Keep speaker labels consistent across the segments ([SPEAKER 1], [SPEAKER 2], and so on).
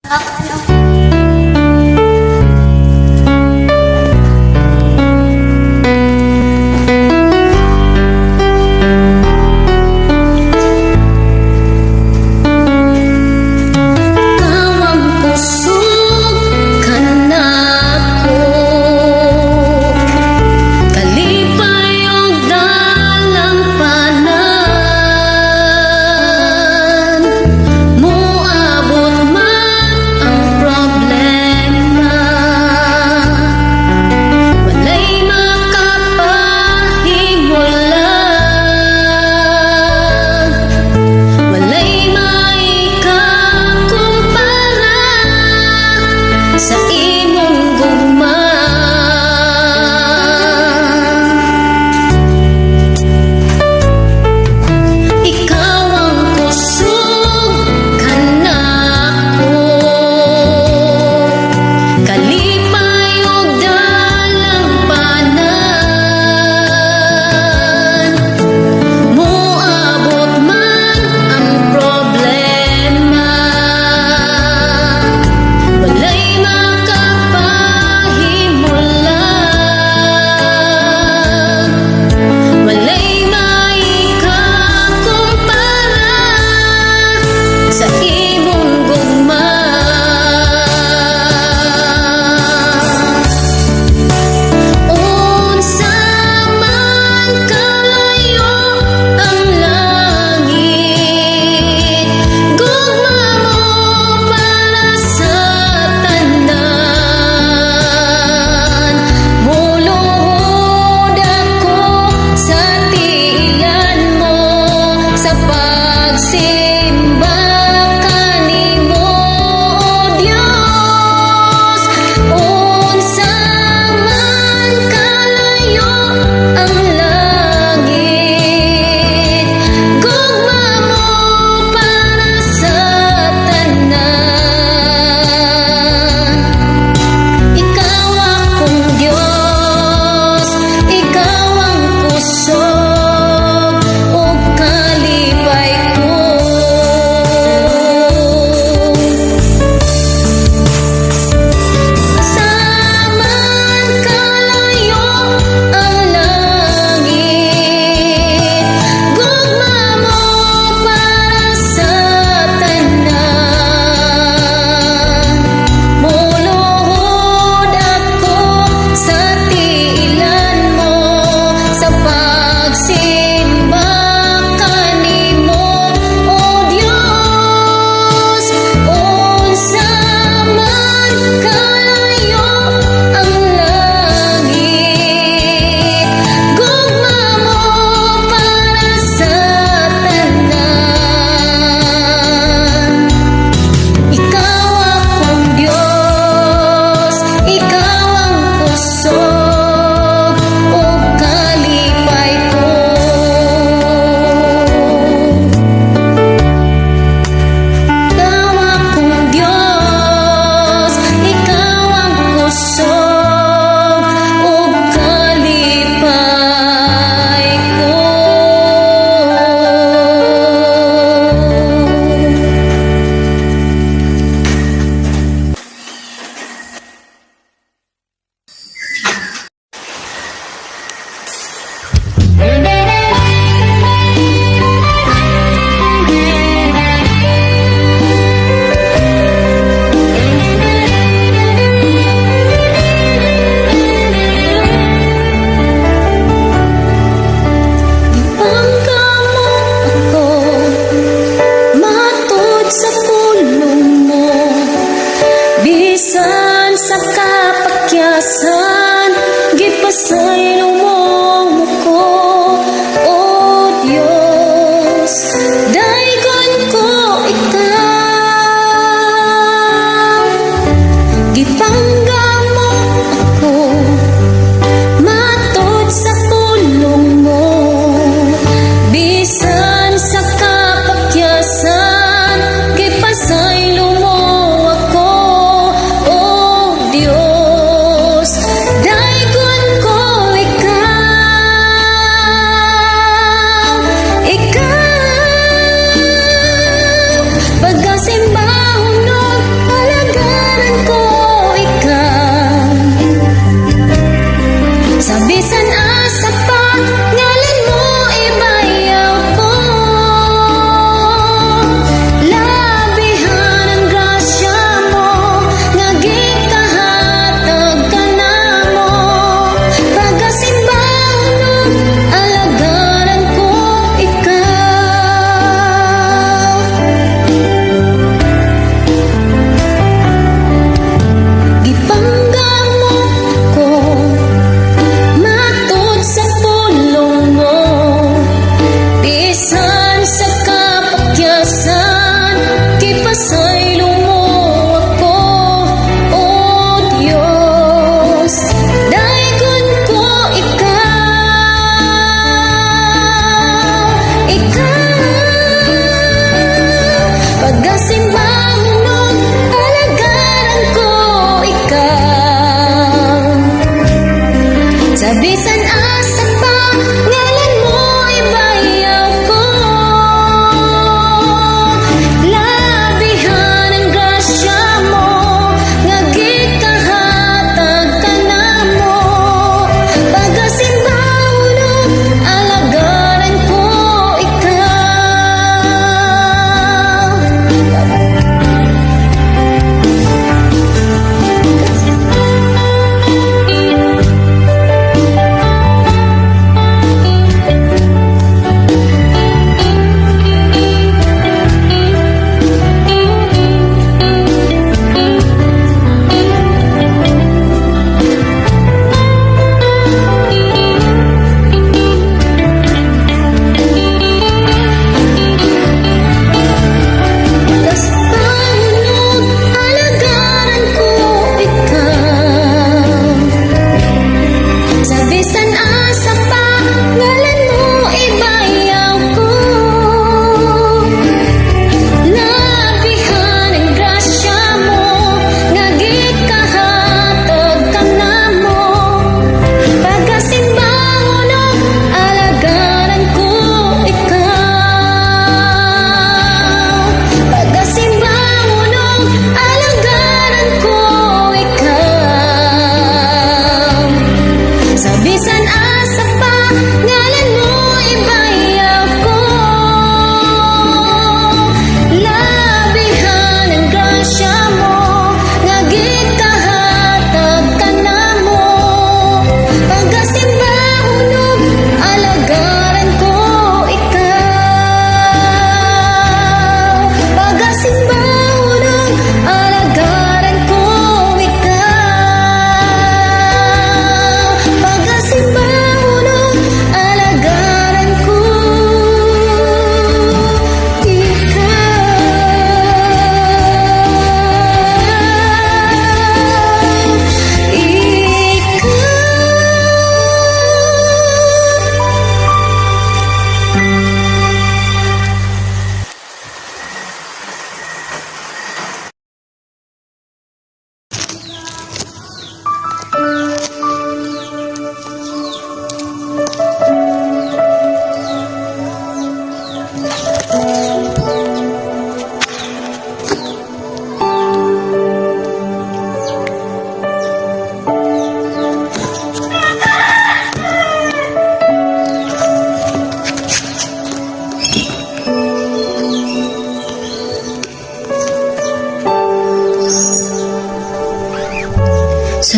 [SPEAKER 1] Ano? Ikaw ang kusog kanako, kalipay ug dalampanan. Moabot man ang problema, walay makapahimulag, walay maikakumpara sa imong gugma. Ikaw ang kusog kanako, kalipay ug dalampanan. Moabot man ang problema, walay makapahimulag, walay maikakumpara sa imong gugma. Unsa man kalayo ang langit, gugma mo para sa tanan. Muluhod ako sa tiilan mo, sa pagsimba kanimo, O Dios. Unsa man kalayo ang langit, gugma mo para sa tanan. Ikaw akong Diyos, ikaw ang kusog ug kalipay ko. Unsa man kalayo ang langit, gugma mo para sa tanan. Muluhod ako sa tiilan mo, sa pagsimba kanimo, O Dios. Unsa man kalayo ang langit, gugma mo para sa tanan. Ikaw akong Diyos, ikaw ang kusog ug kalipay ko. Ikaw akong Diyos, ikaw ang kusog ug kalipay ko. Gipangga mo ako matod sa pulong mo, bisan sa kapakyasan, gipasaylo mo ko, O Dios. Daygon ko ikaw. Gipangga mo ako matod sa pulong mo, bisan sa kapakyasan, gipasaylo mo ako, O Dios. Daygon ko ikaw.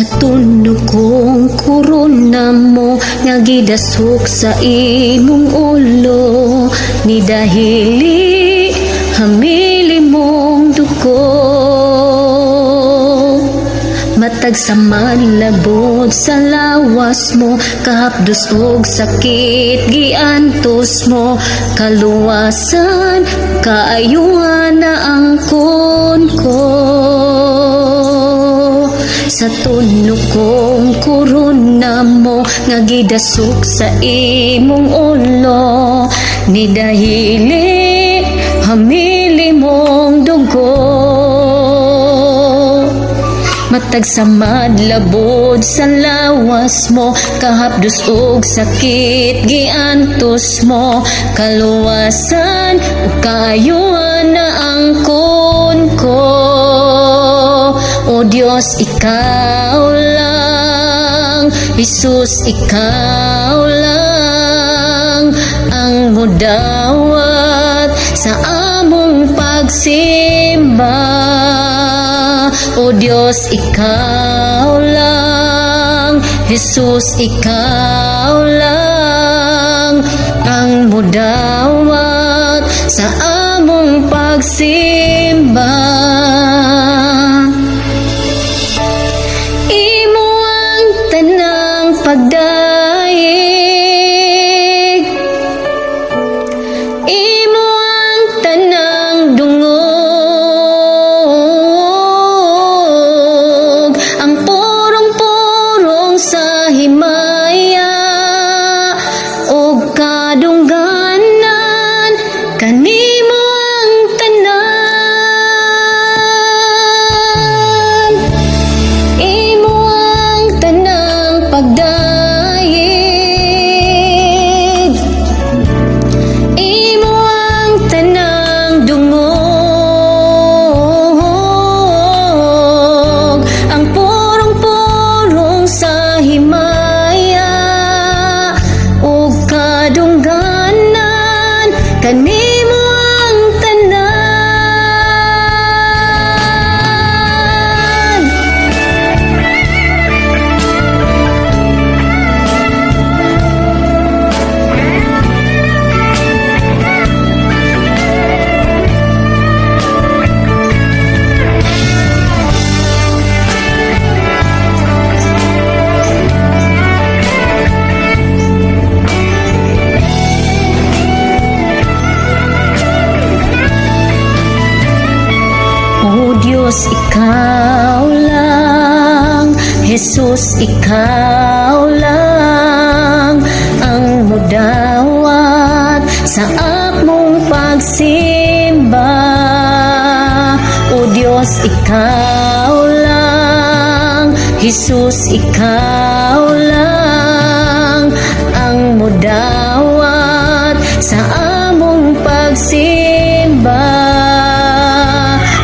[SPEAKER 1] Sa tuno kong korona mo nga gidasok sa imong ulo, ni dahili hamili mong dugo. Matag sa labot sa lawas mo, kahapdos og sakit giantos mo, kaluwasan kaayuhan na angkon ko. Sa tuno kong korona mo nga gidasok sa imong ulo, ni dahili hamili mong dugo. Matag sa madlabod sa lawas mo, kahapdos og sakit giantos mo, kaluwasan ug kaayuhan na angkon ko. O Diyos, ikaw lang. Jesus, ikaw lang ang mudawat sa among pagsimba. O Diyos, ikaw lang. Jesus, ikaw lang ang mudawat sa among pagsimba. Imo ang tanang pagdayeg, imo ang tanang dungog, ang purong-purong sa himaya og kadungganan, kanimo ang tanan. Imo ang tanang pagdayeg, imo ang tanang dungog, ang purong-purong sa himaya ug kadungganan, kanimo ang tanan. O Diyos, ikaw lang. Jesus, ikaw lang ang mudawat sa among pagsimba. O Diyos, ikaw lang. Jesus, ikaw lang ang mudawat sa among pagsimba.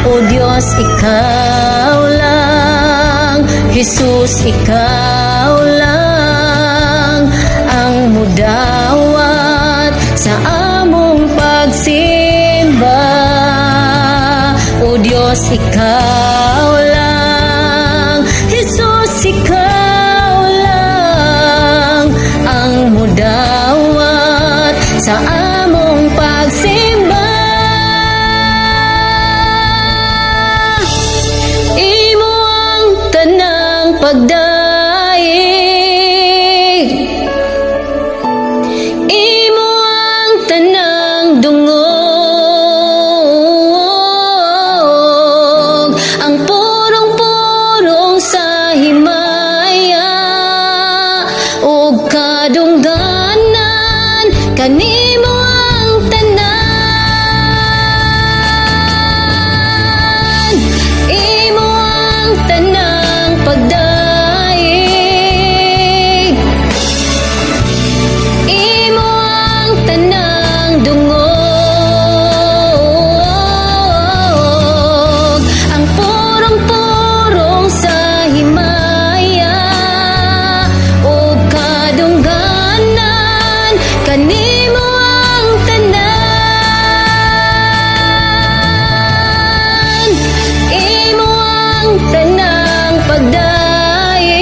[SPEAKER 1] O Diyos, ikaw lang. Jesus, ikaw lang ang mudawat sa among pagsimba. O Diyos, ikaw lang. Jesus, ikaw lang ang mudawat sa among pagsimba. Imo ang tanang pagdayeg, imo ang tanang dungog, ang purong-purong sa himaya ug kadungganan, kanimo ang tanan. Imo ang tanang pagdayeg, imo ang tanang dungog, ang purong-purong sa himaya ug kadungganan, kanimo ang tanan. Imo ang tanang pagdayeg,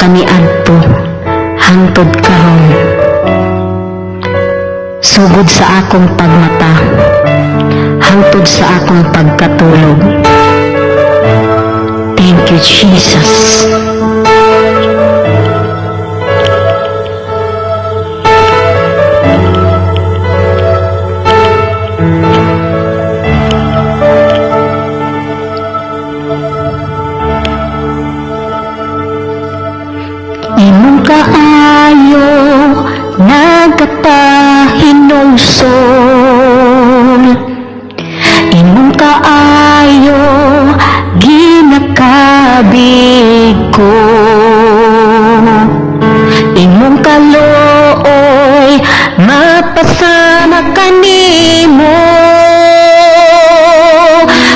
[SPEAKER 2] Kaniadto hangtod karon. Sugod sa akong pagmata hangtod sa akong pagkatulog. Thank you, Jesus. Imong kaayo nagkapahinulsol, imong kaayo ginakabig ko, imong kaluoy mapasama kanimo,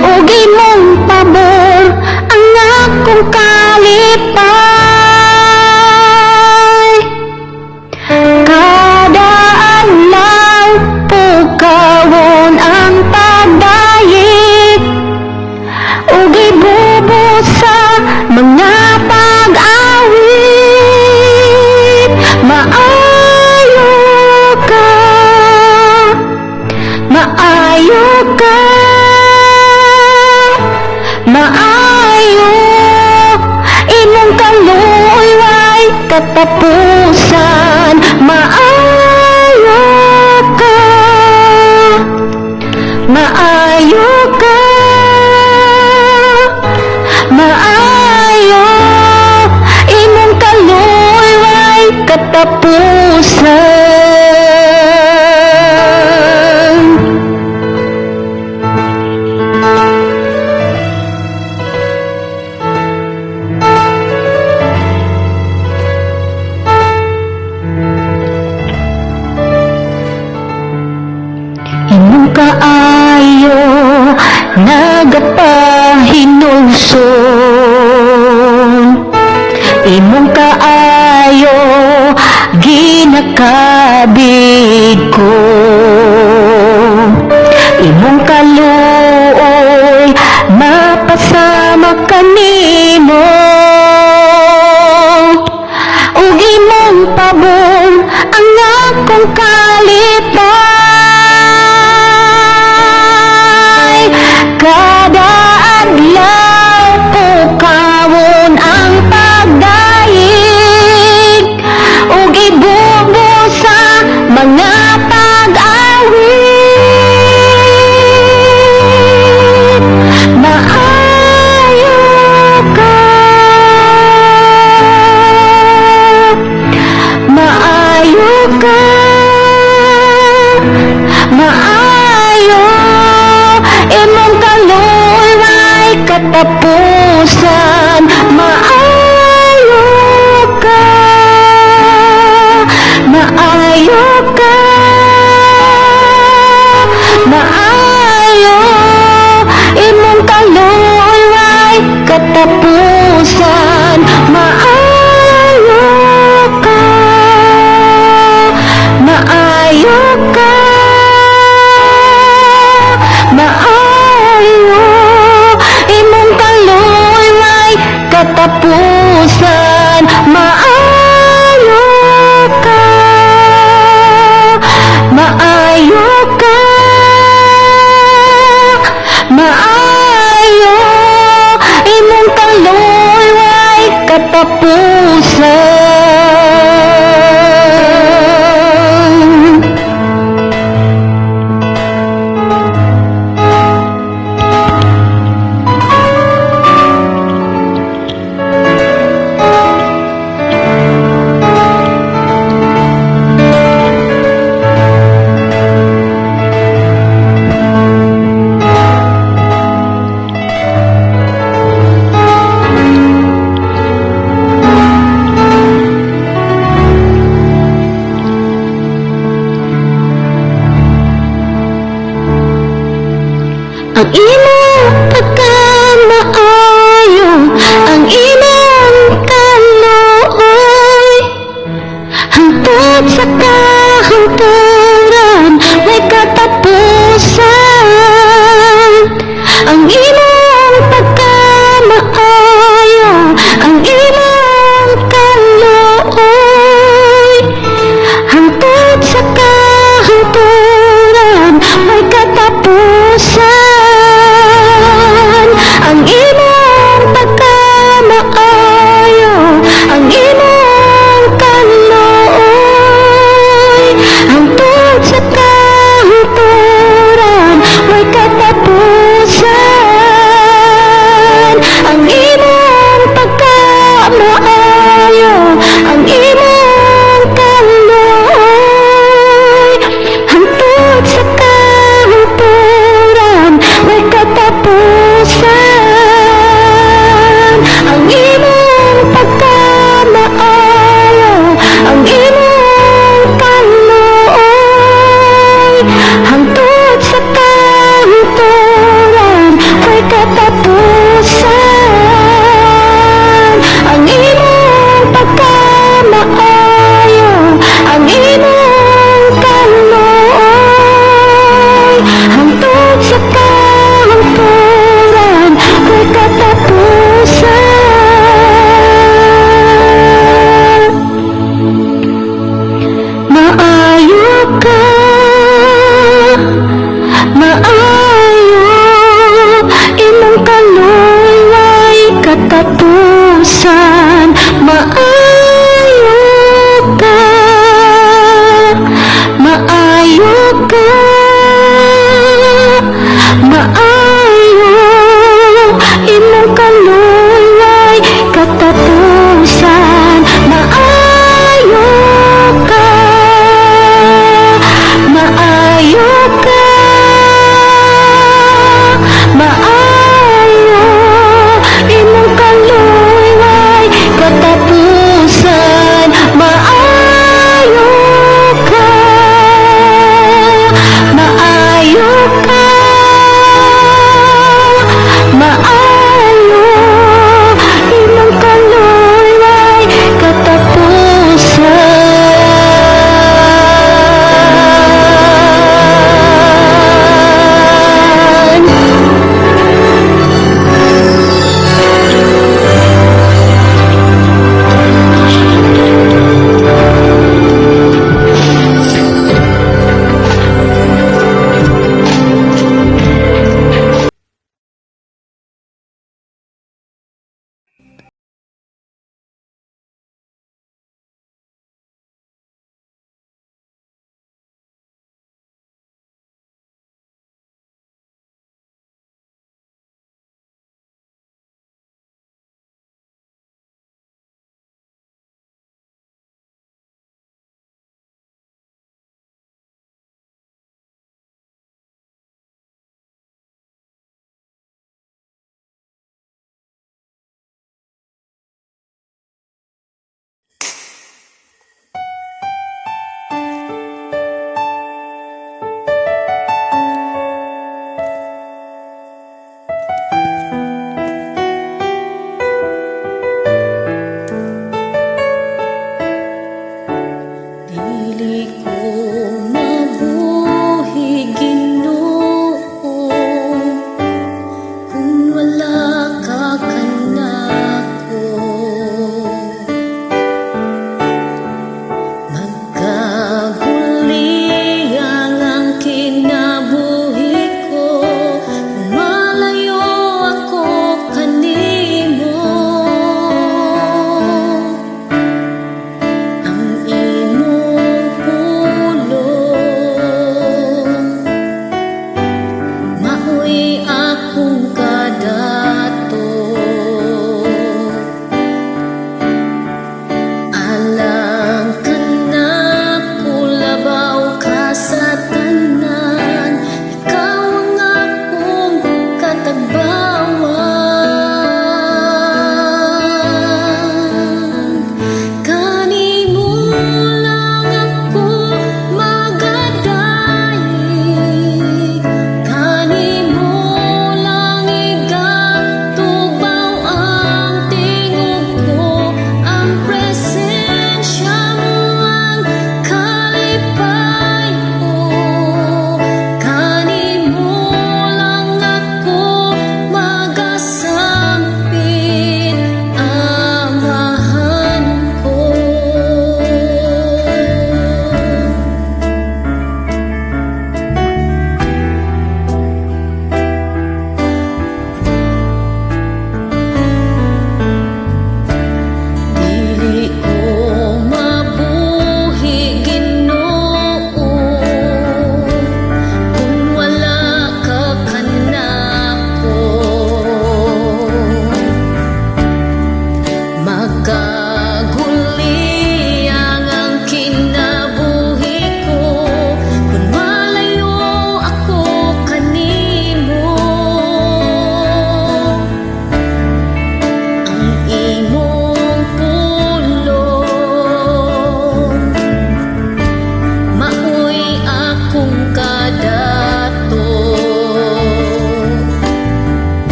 [SPEAKER 2] ug imong pabor ang akong kalipay. Kada adlaw pukawon ang pagdayeg ug ibubo sa mga pag-awit. Maayo ka, maayo ka, maayo, imong kaluoy way katapusan. Maayo ka, maayo ka, maayo, imong kaluoy way katapusan. Imong kaayo nagapahinulsol, imong kaayo ginakabig ko, imong kaluoy mapasama kanimo, ug imong pabor ang akong kalipay. Kada adlaw pukawon ang pagdayeg ug ibubo sa mga pag-awit. Maayo ka, maayo ka, maayo, imong kaluoy way katapusan. Maayo ka, maayo ka, maayo, imong kaluoy way katapusan. Maayo ka, maayo ka, maayo, imong kaluoy way katapusan. Maayo ka, maayo ka, maayo, imong kaluoy way katapusan. Ang imong pagkamaayo, ang imong kaluoy hangtod sa kahangturan may katapusan. Ang imong pagkamaayo, ang imong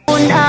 [SPEAKER 1] Ang